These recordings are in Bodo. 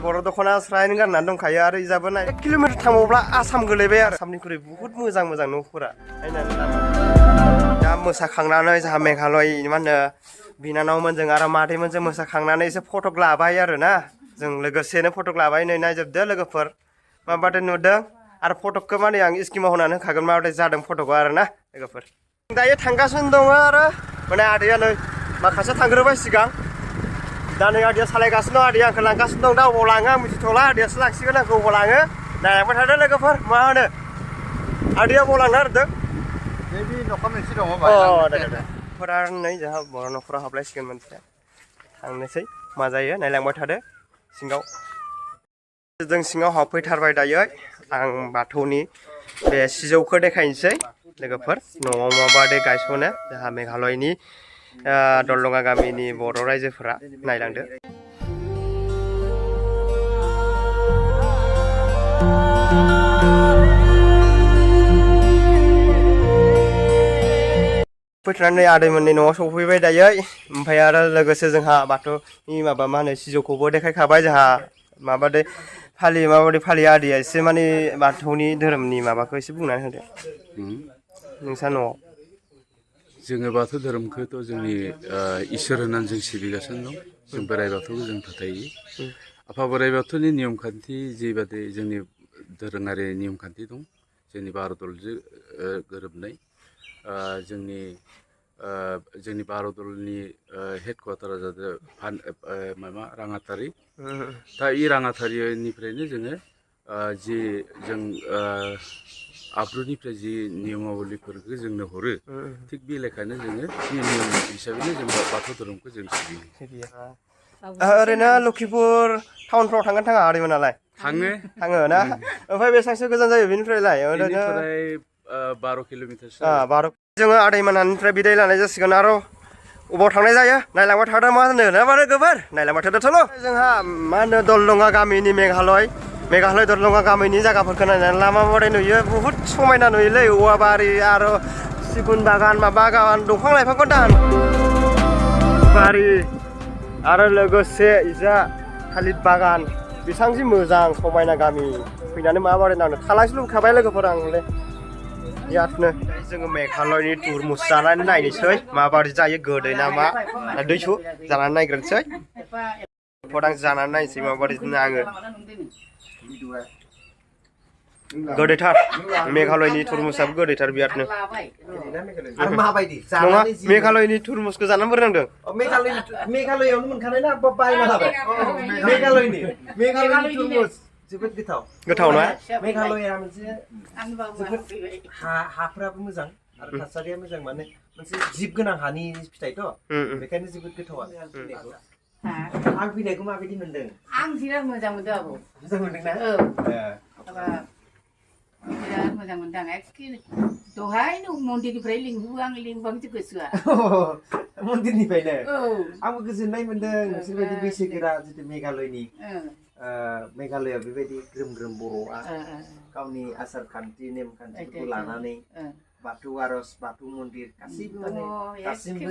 बर' दख'ना स्रायनो गाननानै दंखायो आरो इजाबो 1 किल'मिटार थांबावब्ला आसाम गोलैबाय आरो आसामनिख्रुइ बुहुत मोजां न'फोरा नायनानै दा मोसाखांनानै जोंहा मेघालय मा होनो बिनानावमोन जों आरो मादैमोनजों मोसाखांनानै एसे फटक लाबाय आरो ना जों लोगोसेनो फटक लाबाय नै नायजोबदो लोगोफोर माबादि नुदों आरो फटकखौ माने आं स्किमाव होनानै होखागोन माबादि जादों फटकआ आरो ना लोगोफोर दायो थांगासिनो दङ आरो माने आदैया नै माखासे थांग्रोबाय सिगां दा नै आदैया सालायगासिनो दं आदैया आंखौ लांगासिनो दं दा अबाव लाङो आं मिथिथ'ला आदैयासो लांसिगोन आंखौ अबाव लाङो नायलांबाय थादो लोगोफोर मा होनो आदैया अबाव लांनो नागिरदों बे न'खर मोनसे दङ फोरा नै जोंहा बर' न'खराव हाबलायसिगोन मोनसे थांनोसै मा जायो नायलांबाय थादो सिङाव जों सिङाव हाबफैथारबाय दायो आं बाथौनि बे सिजौखौ देखायनोसै लोगोफोर न'आव माबादि गायसनो जोंहा मेघालयनि दलंगा गामिनि बर' रायजोफोरा नायलांदो फैथारनानै आदैमोननि न'आव सफैबाय दायो ओमफ्राय आरो लोगोसे जोंहा बाथौनि माबा मा होनो सिजौखौबो देखायखाबाय जोंहा माबादि माबादि फालियो आदैया एसे माने बाथौनि धोरोमनि माबाखौ एसे बुंनानै होदो नोंसा न'आव जोङो बाथौ धोरोमखौथ' जोंनि इसोर होननानै जों सिबिगासिनो दं जों बोराइ बाथौखौ जों फोथायो आफा बोराइ बाथौनि नियम खान्थि जिबादि जोंनि दोरोङारि नियम खान्थि दं जोंनि भारतदलजों गोरोबनाय जोंनि भारतदलनि हेडकुवार्टारा जादों माबा राङाथारि दा इ राङाथारिनिफ्रायनो जोङो जि जों आब्रुनिफ्राय जि नियमावलिफोरखौ जोंनो हरो थिग बे लेखानो जोङो नियम हिसाबैनो जों बाथौ धोरोमखौ जों सिबियो ओरैनो लखिपुर टाउनफ्राव थांगोन थाङा आदैमोनालाय थाङो ना ओमफ्राय बेसेबांसो गोजान जायो बेनिफ्रायलाय ओरैनो 12 किल'मिटारसो 12 जोङो आदैमोननिफ्राय बिदाय लानाय जासिगोन आरो अबाव थांनाय जायो नायलांबाय थादो मा होनो ना मानो गोबोर नायलांबाय थादो थल' जोंहा मा होनो दलंगा गामिनि मेघालय दलंगा गामिनि जायगाफोरखौ नायनानै लामा बादाय नुयो बुहुत समायना नुयोलै औवा बारि आरो सिगुन बागान माबा बागान दंफां लाइफांखौ दान बारि आरो लोगोसे इजा थालिर बागान बेसेबां जि मोजां समायना गामि फैनानै माबादि नांदों थालांसो लुबैखाबाय लोगोफोर आंले बिरादनो जोङो मेघालयनि तुरमुस जानानै नायनोसै माबादि जायो गोदै ना मा दैसु जानानै नायग्रोनोसै फटां जानानै नायनोसै माबादि नाङो गोदैथार मेघालयनि तुरमुसाबो गोदैथार बिरादनो नङा मेघालयनि तुरमुसखौ जानानै बोरै नांदों मेघालयआवनो मोनखानाय ना बायना लाबाय मेघालयनि तुरमुस जोबोद गोथाव ना मेघालया मोनसे जोबोद हाफोराबो मोजां आरो थासारिया मोजां माने मोनसे जिब गोनां हानि फिथाइथ' बेखायनो जोबोद गोथाव आरो आं फैनायखौ माबायदि मोनदों आं बिराद मोजां मोनदों आबौ मोजां मोनदोंना बिराद मोजां मोनदों एखे दहायनो मन्दिरनिफ्राय लिंबांसो गोसोआ मन्दिरनिफ्रायनो आंबो गोजोननाय मोनदों नोंसोरबायदि बैसोगोरा जितु मेघालयनि मेघालयआव बेबायदि ग्रोम ग्रोम बर'आ गावनि आसार खान्थि नेम खान्थिफोरखौ लानानै बाथौ आर'ज बाथौ मन्दिर गासैबो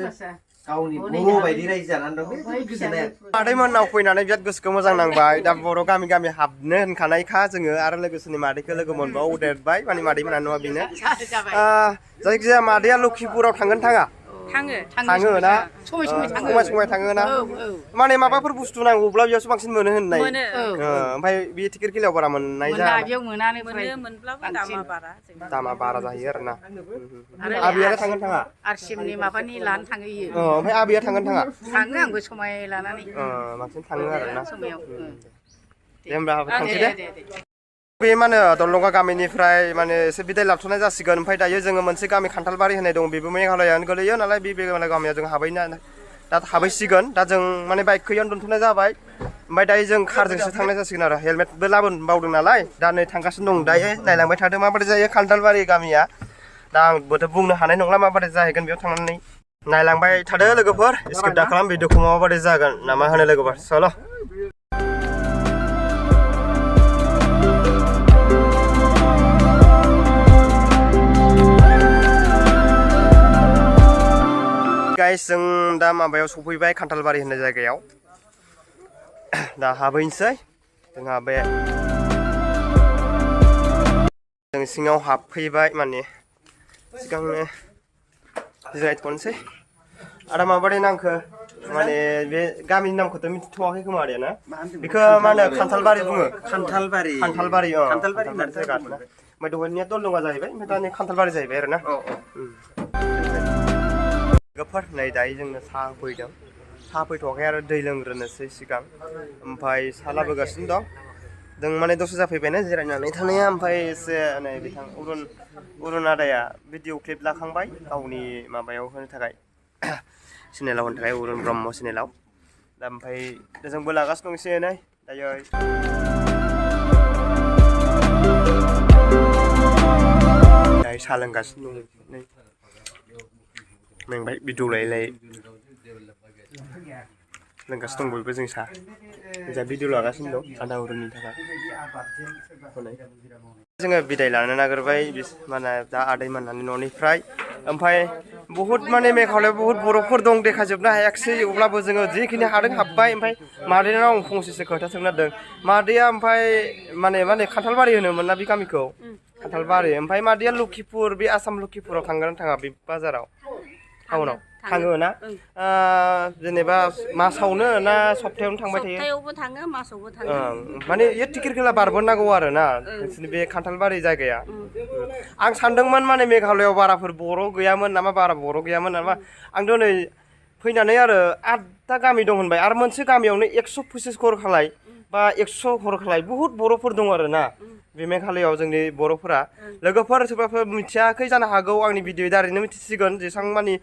गावनि बर' बायदि रायजो जानानै दं गोजोननाय मादैमोननाव फैनानै बिराद गोसोखौ मोजां नांबाय दा बर' गामि गामि हाबनो होनखानायखा जोङो आरो लोगोसेनि मादैखौ लोगो मोनबावदेरबाय माने मादैमोना नङा बेनो जायखिजाया मादैया लखिपुराव थांगोन थाङा थाङो ना समाय थाङो ना माने माबाफोर बुस्थु नांगौब्ला बेयावसो बांसिन मोनो होननाय ओमफ्राय बे टिकेट किलायाव बारा मोननाय जाया दामा बारा जाहैयो आरो ना आबैयालाय थांगोन थाङा आरसिएमनि माबानि लानो थाङो ओमफ्राय आबैया थांगोन थाङा थाङो आंबो समाय लानानै बांसिन थाङो आरो ना समायाव दे होमब्ला थांसै दे बे मा होनो दलंगा गामिनिफ्राय माने एसे बिदाय लाथ'नाय जासिगोन ओमफ्राय दायो जोङो मोनसे गामि खान्थालबारि होननाय दं बेबो मेघालयानो गोलैयो नालाय बे मेघालय गामियाव जों दा हाबहैसिगोन दा जों माने बाइकखौ इयावनो दोनथ'नाय जाबाय ओमफ्राय दायो जों कारजोंसो थांनाय जासिगोन आरो हेलमेटबो लाबोनो बावदों नालाय दा नै थांगासिनो दं दायो नायलांबाय थादों माबादि जायो खान्थालबारि गामिया दा आंबोथ' बुंनो हानाय नंला माबादि जाहैगोन बेयाव थांनानै नायलांबाय थादो लोगोफोर स्किप दा खालाम भिडिअखौ माबादि जागोन ना मा होनो लोगोफोर सल' गाइस जों दा माबायाव सफैबाय खान्थालबारि होननाय जायगायाव दा हाबहैनोसै जोंहा बे जों सिङाव हाबफैबाय माने सिगांनो जिरायथ'नोसै आरो माबादि नामखो माने बे गामिनि नामखौथ' मिथिथ'वाखै खोमा आदाया ना बेखौ मा होनो खान्थालबारि बुङो खान्थालबारि जायगा आरोना ओमफ्राय दहायनिया दलदङा जाहैबाय ओमफ्य दानि खान्थालबारि जाहैबाय आरोना लोगोफोर नै दायो जोंनो साहा होफैदों साहा फैथ'वाखै आरो दै लोंग्रोनोसै सिगां ओमफ्राय साहा लाबोगासिनो दं जों माने दसे जाफैबायना जिरायनानै थानाया ओमफ्राय एसे नै बिथां अरुन आदाया भिडिअ क्लिप लाखांबाय गावनि माबायाव होनो थाखाय चेनेलाव होनो थाखाय अरुन ब्रह्म चेनेलाव दा ओमफ्राय जोंबो लागासिनो दं एसे एनै दायो साहा लोंगासिनो दं नै मेंबाय भिडिअ लायै लोंगासिनो दं बयबो जों साहा भिडिअ लागासिनो दं आदा अरुननि थाखाय जोङो बिदाय लानो नागिरबाय माने दा आदै मोननानै न'निफ्राय ओमफ्राय बहुद माने मेघालयाव बहुद बर'फोर दं देखाजोबनो हायाखिसै अब्लाबो जोङो जिखिनि हादों हाबबाय ओमफ्राय मादैनाव आं फंसेसो खोथा सोंनो नागिरदों मादैया ओमफ्राय माने खान्थालबारि होनोमोन ना बे गामिखौ खान्थालबारि ओमफ्राय मादैया लखिपुर बे आसाम लखिपुराव थांगोन थाङा बे बाजाराव टाउनाव थाङो ना जेनेबा मासावनो ना सप्तायावनो थांबाय थायो सप्तायावबो थाङो मासावबो थाङो माने ये टिकेटखौला बारबोनांगौ आरो ना नोंसोरनि बे खान्थालबारि जायगाया आं सानदोंमोन माने मेघालयाव बाराफोर बर' गैयामोन नामा बारा बर' गैयामोन नामा आं दिनै फैनानै आरो 8टा गामि दं होनबाय आरो मोनसे गामियावनो 125 घर खालाय बा 100 घर खालाय बहुत बर'फोर दं आरो ना बे मेघालयाव जोंनि बर'फोरा लोगोफोर सोरबाफोर मिथियाखै जानो हागौ आंनि भिडिअ दारैनो मिथिसिगोन जेसेबां मानि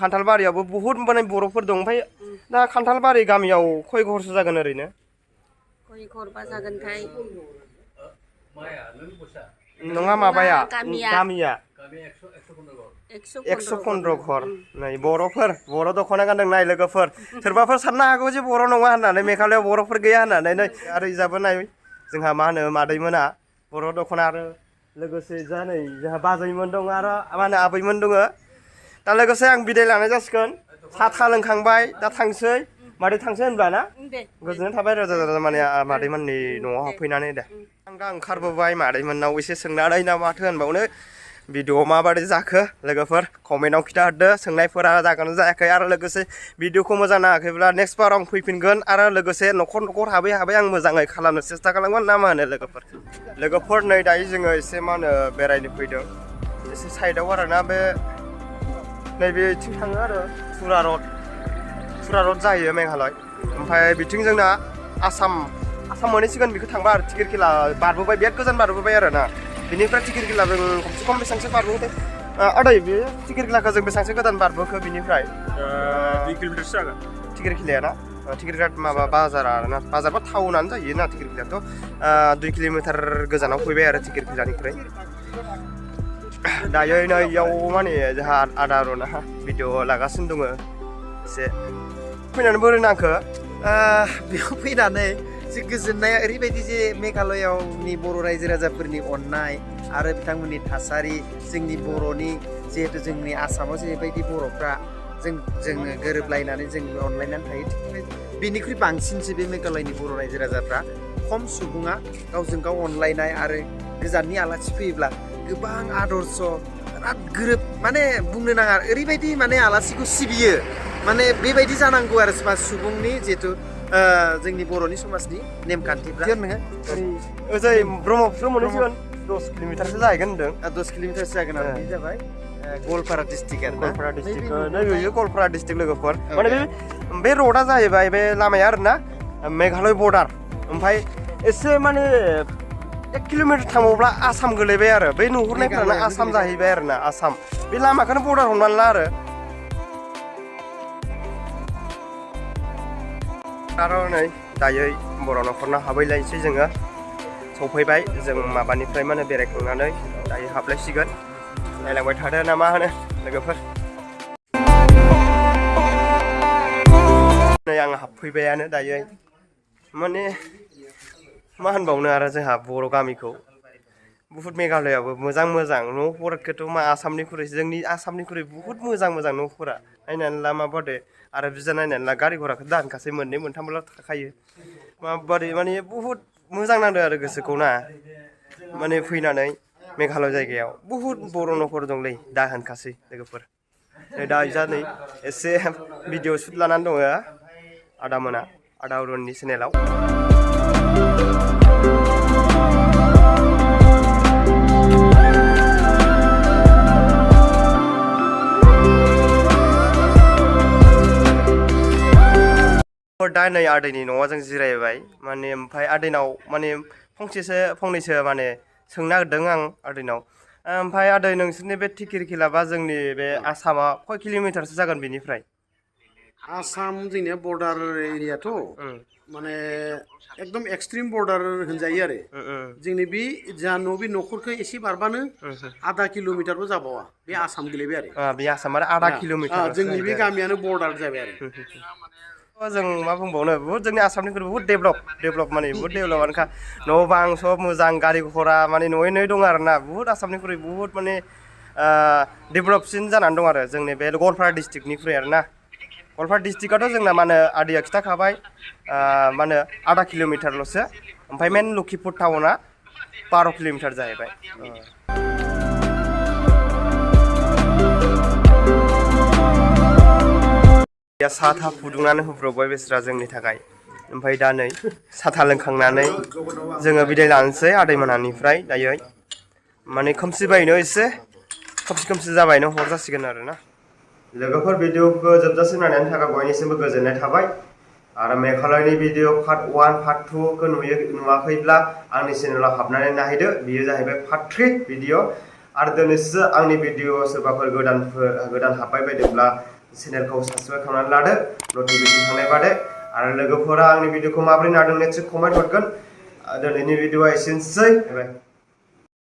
खान्थालबारियावबो बहुत माने बर'फोर दं ओमफ्राय दा खान्थालबारि गामियाव खय घरसो जागोन ओरैनो खय घरबा जागोनथाय नङा माबाया गामिया 115 घर नै बर' दख'ना गानदों नाय लोगोफोर सोरबाफोर साननो हागौ जे बर' नङा होननानै मेघालयाव बर'फोर गैया होननानै नै आरो इजाबो नाय जोंहा मा होनो मादैमोना बर' दख'ना आरो लोगोसे जा नै जोंहा बाजैमोन दं आरो मा होनो आबैमोन दङ दा लोगोसे आं बिदाय लानाय जासिगोन साहा लोंखांबाय दा थांसै मादै थांसै होनब्ला ना गोजोननाय थाबाय रोजा माने मादैमोननि न'आव हाबफैनानै दे आं दा ओंखारबोबाय मादैमोननाव एसे सोंनानै ना माथो होनबावनो भिडिअ माबादि जाखो लोगोफोर कमेन्टआव खिथाहरदो सोंनायफोरा जागोन जायाखै आरो लोगोसे भिडिअखौ मोजां नाङाखैब्ला नेक्स्ट बार आं फैफिनगोन आरो लोगोसे न'खर हाबै आं मोजाङै खालामनो सेस्था खालामगोन ना मा होनो लोगोफोर नै दायो जोङो एसे मा होनो बेरायनो फैदों एसे साइडआव आरो ना बे नैबेथिं थाङो आरो तुरा रड जाहैयो मेघालय ओमफ्राय बिथिं जोंना आसाम मोनहैसिगोन बेखौ थांबा आरो टिकेट खेला बारबोबाय बिराद गोजान बारबोबाय आरो ना बिनिफ्राय टिकेट खेला जों खमसे खम बेसेबांसो बारबोदों आदै बे टिकेट खेलाखौ जों बेसेबांसो गोदान बारबोखो बिनिफ्राय 2 किल'मिटारसो जागोन टिकेट खेलाया ना टिकेट खेला माबा बाजारा आरो ना बाजार बा टाउनानो जायो ना टिकेट खेलायाथ' 2 किल'मिटार गोजानाव फैबाय आरो टिकेट खेलानिफ्राय दायो नै इयाव माने जोंहा आदा रना भिडिअ लागासिनो दङ एसे फैनानै बोरै नांखो बेयाव फैनानै जे गोजोननाया ओरैबायदि जे मेघालयावनि बर' रायजो राजाफोरनि अननाय आरो बिथांमोननि थासारि जोंनि बर'नि जिहेतु जोंनि आसामाव जेरैबायदि बर'फ्रा जोङो गोरोबलायनानै जों अनलायनानै थायो बेनिख्रुइ बांसिनसो बे मेघालयनि बर' रायजो राजाफ्रा खम सुबुङा गावजों गाव अनलायनाय आरो गोजाननि आलासि फैयोब्ला गोबां आदर्श बिराद गोरोब माने बुंनो नाङा ओरैबायदि माने आलासिखौ सिबियो माने बेबायदि जानांगौ आरो सुबुंनि जिहेतु जोंनि बर'नि समाजनि नेमखान्थिफ्रा ओजै ब्रह्मपुत्र मोनहैसिगोन 10 किल'मिटारसो जाहैगोन होनदों 10 किल'मिटारसो जागोन आरो बे जाबाय गवालपारा डिस्ट्रिक्ट आरो गवालपारा डिस्ट्रिक्ट नै गवालपारा डिस्ट्रिक्ट लोगोफोर माने बे र'डआ जाहैबाय बे लामाया आरोना मेघालय बर्डार ओमफ्राय एसे माने 1 किल'मिटार थांबावब्ला आसाम गोलैबाय आरो बै नुहुरनायफ्रानो आसाम जाहैबाय आरोना आसाम बे लामाखौनो बर्डार हमनानै ला आरो नै दायो बर' न'खरनाव हाबैलायनोसै जोङो सफैबाय जों माबानिफ्राय माने बेरायखांनानै दायो हाबलायसिगोन नायलांबाय थादो ना मा होनो लोगोफोर नै आं हाबफैबायानो दायो माने मा होनबावनो आरो जोंहा बर' गामिखौ बुहुत मेघालयाबो मोजां न'फोरखौथ' मा आसामनिख्रुइ जोंनि आसामनिख्रुइ बुहुत मोजां न'फोरा नायनानै ला माबादि आरो बिजा नायनानै ला गारि घराखौ दानखासै मोननै मोनथामल' थाखायो माबादि माने बुहुत मोजां नांदों आरो गोसोखौ ना माने फैनानै मेघालय जायगायाव बुहुत बर' न'खर दंलै दा होनखासै लोगोफोर दा इजा नै एसे भिडिअ शुट लानानै दङ आदा अरुणनि चेनेलाव दा नै आदैनि न'आव जों जिरायबाय माने ओमफ्राय आदैनाव माने फंनैसो माने सोंनो नागिरदों आं आदैनाव ओमफ्राय आदै नोंसोरनि बे टिकिरकिलाबा जोंनि बे आसामा खय किल'मिटारसो जागोन बेनिफ्राय आसाम जोंनिया बर्डार एरियाथ' माने एकदम एक्सट्रिम बर्डार होनजायो आरो जोंनि बे जानु बे न'खरखौ एसे बारबानो आधा किल'मिटारबो जाबावा बे आसाम गोलैबाय आरो बे आसाम आरो आधा किल'मिटार जोंनि बे गामियानो बर्डार जाबाय आरो जों मा बुंबावनो बुहुत जोंनि आसामनिख्रुइ बुहुत डेभलप माने बुहुत डेभलपआनोखा न' बां सब मोजां गारि घरा माने न'यै दं आरो ना बुहुत आसामनिख्रुइ बुहुत माने डेभलपसिन जानानै दं आरो जोंनि बे गवालपारा डिस्ट्रिक्टनिख्रुइ आरो ना गवालपारा डिस्ट्रिक्टआथ' जोंना मा होनो आदैया खिथाखाबाय मा होनो आधा किल'मिटारल'सो ओमफ्राय मेन लखिमपुर टाउना 12 किल'मिटार जाहैबाय साथा फुदुंनानै होब्रबबाय बेस्रा जोंनि थाखाय ओमफ्राय दा नै साथा लोंखांनानै जोङो बिदाय लानोसै आदैमोनानिफ्राय दायो माने खोमसिबायनो एसे खोमसि जाबायनो हर जासिगोन आरो ना लोगोफोर भिडिअखौ जोबजासिम नायनायनि थाखाय बयनिसिमबो गोजोननाय थाबाय आरो मेघालयनि भिडिअ part 1 part 2 खौ नुवाखैब्ला आंनि चेनेलाव हाबनानै नायदो बेयो जाहैबाय part 3 भिडिअ आरो दिनैसो आंनि भिडिअ सोरबाफोर गोदान हाबबाय बायदोंब्ला चेनेलखौ साबस्क्राइब खालामनानै लादो नटिफिकेसन थांनाय बादे आरो लोगोफोरा आंनि भिडिअखौ माबोरै नायदों निश्चय कमेन्ट हरगोन दिनैनि भिडिअआ एसेनोसै